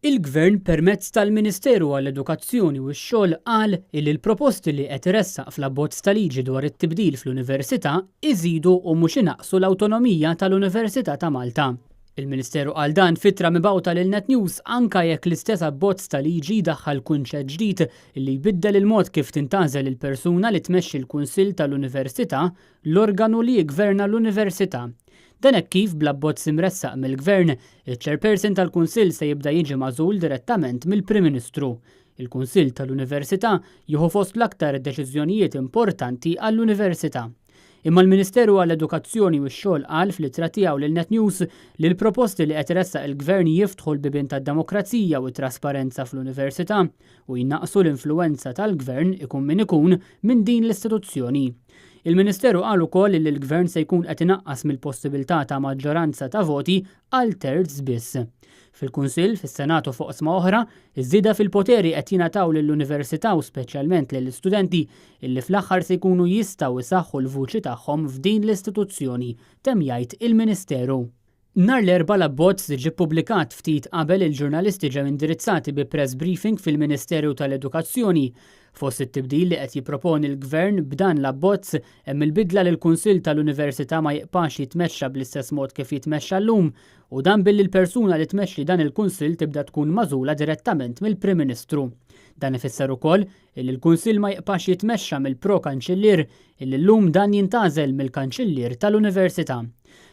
Il-Gvern permezz tal-Ministeru għall-Edukazzjoni u x-Xogħol qal illi l-proposti li qed iressaq fl-abbozz ta' liġi dwar it-tibdil fl-Università iżidu u mhux inaqqsu l-awtonomija tal-Università ta' Malta. Il-Ministeru qal dan f'ittra mibgħuta lil Net News anka jekk l-istess abbozz ta' liġi jdaħħal kunċett ġdid illi jbiddel il-mod kif tintgħażel il-persuna li tmexxi l-Kunsill tal-Università, l-organu li jiggverna l-Università. Dan hekk kif bl-abbozz imressaq mill-Gvern, iċ-Chairperson tal-Kunsill se jibda jiġi magħżul direttament mill-Prim Ministru. Il-Kunsill tal-Università jieħu fost l-aktar deċiżjonijiet importanti għall-Università. Imma l-Ministeru għall-Edukazzjoni u x-Xogħol qal fl-ittra tiegħu lil Net News li l-proposti li qed iressaq il-Gvern jiftħu l-bibien tad-demokrazija u t-trasparenza fl-Università u jnaqqsu l-influwenza tal-Gvern, ikun min ikun, minn din l-istituzzjoni. Il-Ministeru qal ukoll li l-Gvern se jkun qed inaqqas mill-possibilità ta' maġġoranza ta' voti għal terz biss. Fil-Kunsill, fis-Senat u f'oqsma oħra, iż-żieda fil-poteri qed jingħataw lill-Università u speċjalment lill-istudenti illi fl-aħħar se jkunu jistgħu jsaħħu l-vuċi tagħhom f'din l-istituzzjoni, temm jgħid il-Ministeru. Nhar l-Erbgħa l-abbozz ġie ppubblikat ftit qabel il-ġurnalisti ġew indirizzati bi press briefing fil-Ministeru tal-Edukazzjoni. Fost it-tibdil li qed jipproponi l-Gvern b'dan l-abbozz hemm il-bidla li l-Kunsill tal-Università ma jiqpax jitmexxa bl-istess mod kif jitmexxa llum u dan billi l-persuna li tmexxi dan il-Kunsill tibda tkun magħżula direttament mill-Prim Ministru. Dan ifisser ukoll Illi l-Kunsill ma jiqpax jitmexxa mill-Pro-Kanċillier, illi llum dan jintgħażel mill-Kanċillier tal-Università.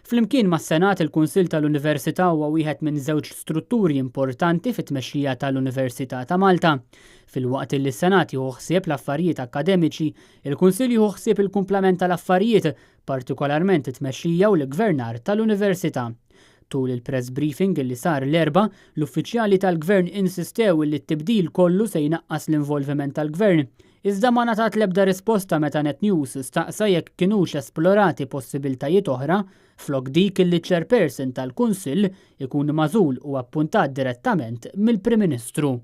Flimkien mas-Senat, il-Kunsill tal-Università huwa wieħed minn żewġ strutturi importanti fit-tmexxija tal-Università ta' Malta. Filwaqt illi s-Senat jieħu ħsieb l-affarijiet akkademiċi, il-Kunsill jieħu ħsieb il-kumplament tal-affarijiet, partikolarment it-tmexxija u l-iggvernar tal-Università. Tul il-press briefing li sar l-Erbgħa, l-uffiċjali tal-Gvern insistew li t-tibdil kollu se jnaqqas l-involviment tal-Gvern, iżda ma ngħatat l-ebda risposta meta Net News staqsa jekk kinux esplorati possibiltajiet oħra flok dik li ċ-chairperson tal-Kunsill ikun magħżul u appuntat direttament mill-Prim Ministru.